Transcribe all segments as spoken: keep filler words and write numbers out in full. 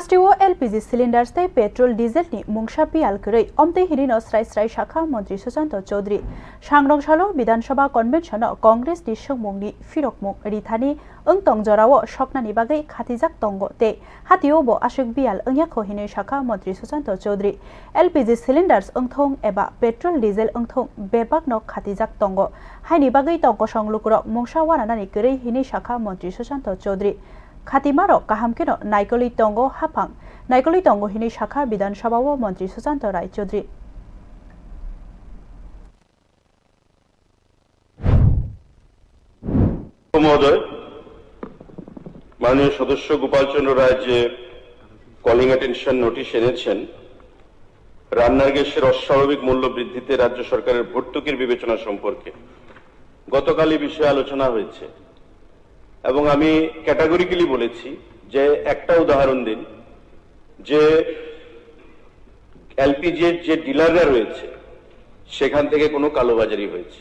Rajyo L P G cylinders tei petrol diesel ni mungsa biyal kwrwi, omtwi hinwi no srai srai sakha Montri Sushanta Chowdhury. Sangrong salo Bidhan Sabha Convention o Congress ni swngmung ni phirokmung rithani wng tong jorao soknani bagwi khatijak tongo tei hatio bo aswk biyal wngya kho hinwi sakha Montri Sushanta Chowdhury. L P G cylinders wngthong eba petrol diesel wngthong bebak no khatijak tongo. Haini bagwi tong kosong lukurok mungsa wananani kwrwi hinwi sakha Montri Sushanta Chowdhury. Khatimarok kaham kheno naikolwi tongo haphang, naikolwi tongo hinwi sakha Bidhan Sabha o Montri Sushanta Rai Chowdhury. মহোদয়, মাননীয় সদস্য গোপালচন্দ্র রায় যে calling attention notice এনেছেন রান্নার গ্যাসের অস্বাভাবিক মূল্য বৃদ্ধিতে রাজ্য সরকারের ভর্তুকির বিবেচনা সম্পর্কে, গতকাল এই বিষয়ে আলোচনা হয়েছে এবং আমি ক্যাটাগরিক্যালি বলেছি যে একটা উদাহরণ দিন যে এলপিজির যে ডিলাররা রয়েছে সেখান থেকে কোনো কালোবাজারি হয়েছে।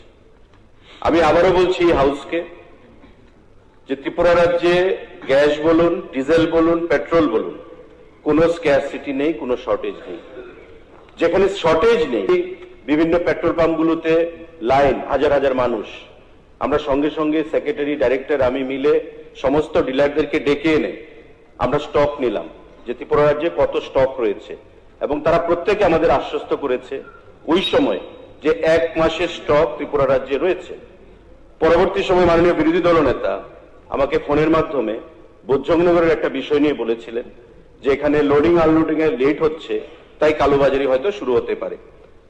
আমি আবারও বলছি এই হাউসকে যে ত্রিপুরা রাজ্যে গ্যাস বলুন, ডিজেল বলুন, পেট্রোল বলুন, কোনো স্ক্যারসিটি নেই, কোনো শর্টেজ নেই। যেখানে শর্টেজ নেই, বিভিন্ন পেট্রোল পাম্পগুলোতে লাইন, হাজার হাজার মানুষ। আমরা সঙ্গে সঙ্গে সেক্রেটারি, ডাইরেক্টর, আমি মিলে সমস্ত ডিলারদেরকে ডেকে এনে আমরা স্টক নিলাম যে ত্রিপুরা রাজ্যে কত স্টক রয়েছে এবং তারা প্রত্যেকে আমাদের আশ্বস্ত করেছে ওই সময় যে এক মাসের স্টক ত্রিপুরা রাজ্যে রয়েছে। পরবর্তী সময় মাননীয় বিরোধী দলনেতা আমাকে ফোনের মাধ্যমে বোজ্জংনগরের একটা বিষয় নিয়ে বলেছিলেন যে এখানে লোডিং আনলোডিং এ লেট হচ্ছে, তাই কালোবাজারি হয়তো শুরু হতে পারে।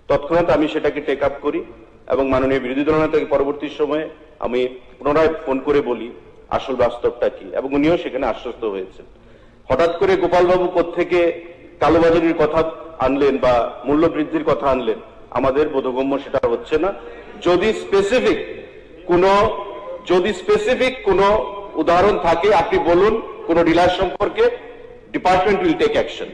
তৎক্ষণাৎ আমি সেটাকে টেক আপ করি এবং মাননীয় বিরোধী দলনেতাকে পরবর্তী সময়ে আমি পুনরায় ফোন করে বলি আসল বাস্তবটা কি, এবং উনিও সেখানে আশ্বস্ত হয়েছেন। হঠাৎ করে গোপালবাবু কোত্থেকে কালোবাজারির কথা আনলেন বা মূল্য বৃদ্ধির কথা আনলেন, আমাদের বোধগম্য সেটা হচ্ছে না। যদি স্পেসিফিক কোনো, যদি স্পেসিফিক কোনো উদাহরণ থাকে আপনি বলুন, কোনো ডিলার সম্পর্কে, department will take action।